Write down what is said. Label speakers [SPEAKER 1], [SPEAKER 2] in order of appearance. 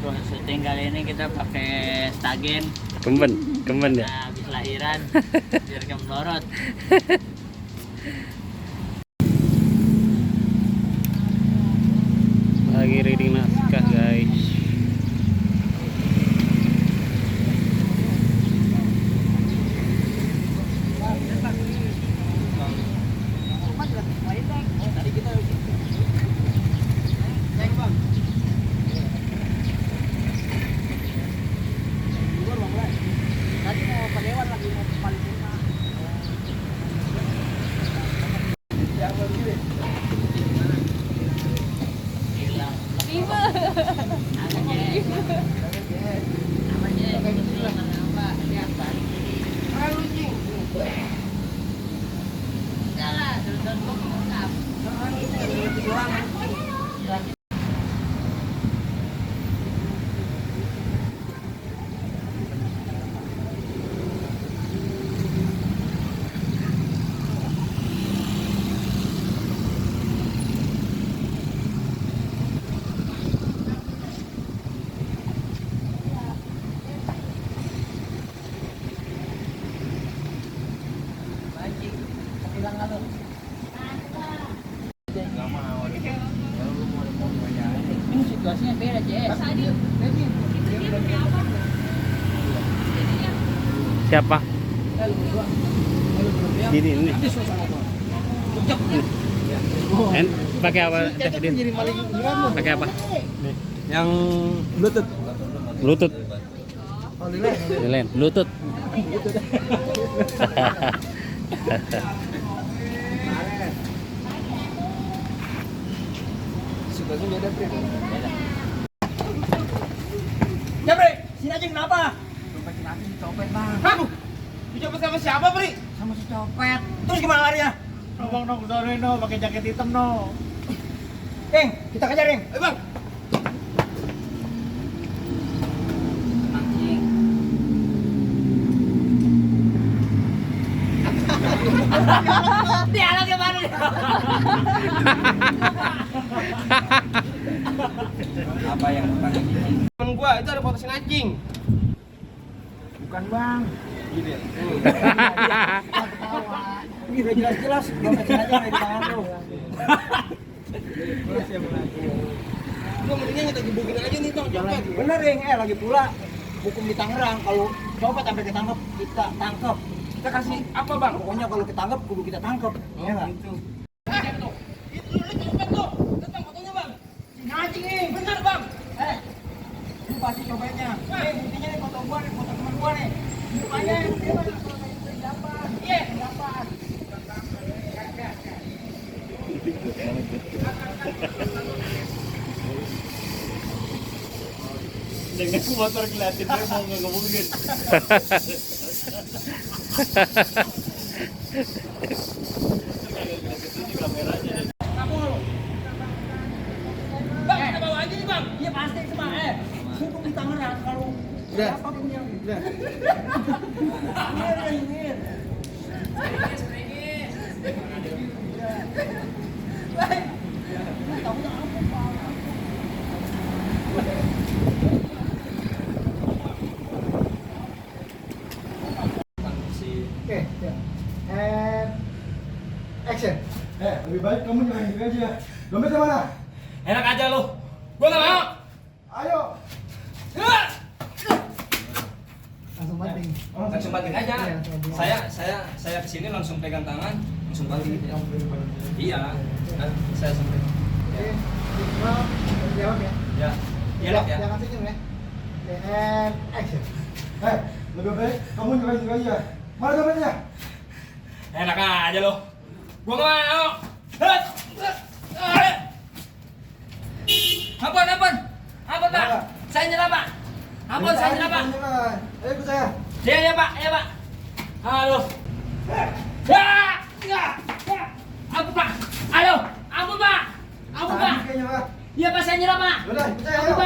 [SPEAKER 1] syuting kali ini kita pakai stagen.
[SPEAKER 2] Kemben ya.
[SPEAKER 1] Nah, habis lahiran biar gak melorot.
[SPEAKER 2] Lagi reading naskah guys.
[SPEAKER 1] Ini situasinya beda, Jess.
[SPEAKER 2] Siapa? Ini. Pakai apa? Pakai apa?
[SPEAKER 3] Yang Bluetooth.
[SPEAKER 2] Bluetooth. Lilin. Bluetooth.
[SPEAKER 3] Situasinya beda, Bre.
[SPEAKER 1] Ya, Bre, sini aja kenapa?
[SPEAKER 3] Dompet nanti dicopet, Bang.
[SPEAKER 1] Aku dicopet sama siapa, Bre?
[SPEAKER 3] Sama si copet.
[SPEAKER 1] Terus gimana larinya?
[SPEAKER 4] Bang dong, udah no, pakai jaket hitam no.
[SPEAKER 1] Ring, kita kejar, Ring.
[SPEAKER 4] Ayo bang.
[SPEAKER 1] Dialog yang mana?
[SPEAKER 3] Apa yang utang anjing?
[SPEAKER 4] Temen gua itu ada foto si anjing.
[SPEAKER 3] Bukan, Bang.
[SPEAKER 4] Gitu ya.
[SPEAKER 1] Ini udah jelas-jelas, dompet sini aja ada di tangan lu.
[SPEAKER 4] Gua mendingan kita gebukin aja nih bang, copet.
[SPEAKER 1] Bener, Ring, lagi pula hukum di Tangerang kalau copet sampai ketangkep, kita tangkep.
[SPEAKER 4] Kita kasih apa bang?
[SPEAKER 1] Pokoknya kalau ketangkep kudu kita tangkep. Ya enggak?
[SPEAKER 4] Gitu. Itu lu copet tuh. Datang fotonya bang.
[SPEAKER 1] Si anjing nih.
[SPEAKER 4] Bener bang.
[SPEAKER 1] Lu pasti copetnya. Buktinya nih foto gua nih, foto teman gua nih. Mukanya iya, dapat.
[SPEAKER 4] Dengan motor ngeliatin dia mau ngomongin. Bang, kita bawa aja nih bang.
[SPEAKER 1] Iya pasti cuma hukum di Tangerang kalau
[SPEAKER 3] Udah.
[SPEAKER 1] apapun yang
[SPEAKER 3] Udah.
[SPEAKER 1] ingin.
[SPEAKER 3] Oke, ya. And action.
[SPEAKER 5] Lebih baik kamu nyerahin diri aja. Dompetnya mana?
[SPEAKER 4] Enak aja lu. Gua nggak mau.
[SPEAKER 5] Ayo.
[SPEAKER 3] Langsung banting.
[SPEAKER 6] Langsung banting aja. Saya kesini langsung pegang tangan, langsung banting. Iya. Kan saya sampai.
[SPEAKER 3] Oke. Jawab ya.
[SPEAKER 6] Ya. Iya Dok, ya.
[SPEAKER 3] Jangan senyum ya. Oke, and action.
[SPEAKER 5] Lebih baik kamu nyerahin diri aja. Mana dompetnya?
[SPEAKER 6] Enak aja lu. Gua nggak mau. Ampun, Pak. Saya nyerah, Pak. Ampun, saya nyerah, Pak.
[SPEAKER 5] Ayo ikut saya.
[SPEAKER 6] Ya, Pak. Halo. Ampun, Pak. Ayo. Ampun, Pak.
[SPEAKER 5] Kayaknya, Pak.
[SPEAKER 6] Iya, Pak, saya nyerah, Pak.
[SPEAKER 5] Udah, ikut saya.
[SPEAKER 6] Ampun,
[SPEAKER 5] Ayo.